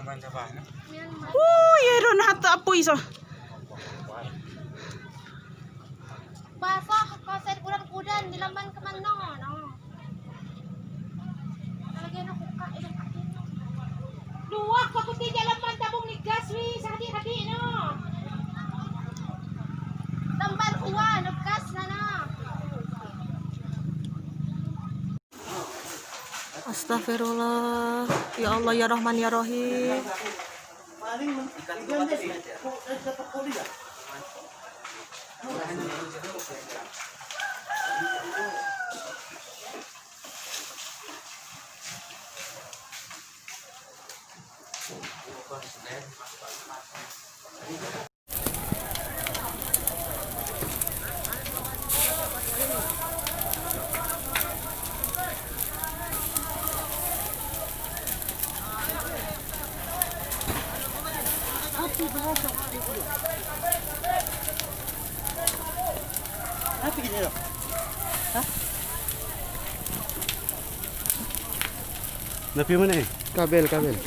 Ya do nah apui so. Basah kaset kudan-kudan di lamban ke mana no. Lagi nak buka itu. Dua aku tiga lamban tabung ni gas wi sehati-hati no. Lamban uang no gas nana. Astagfirullah. Ya Allah ya Rahman ya Rahim. Napi mana eh? Kabel, kabel.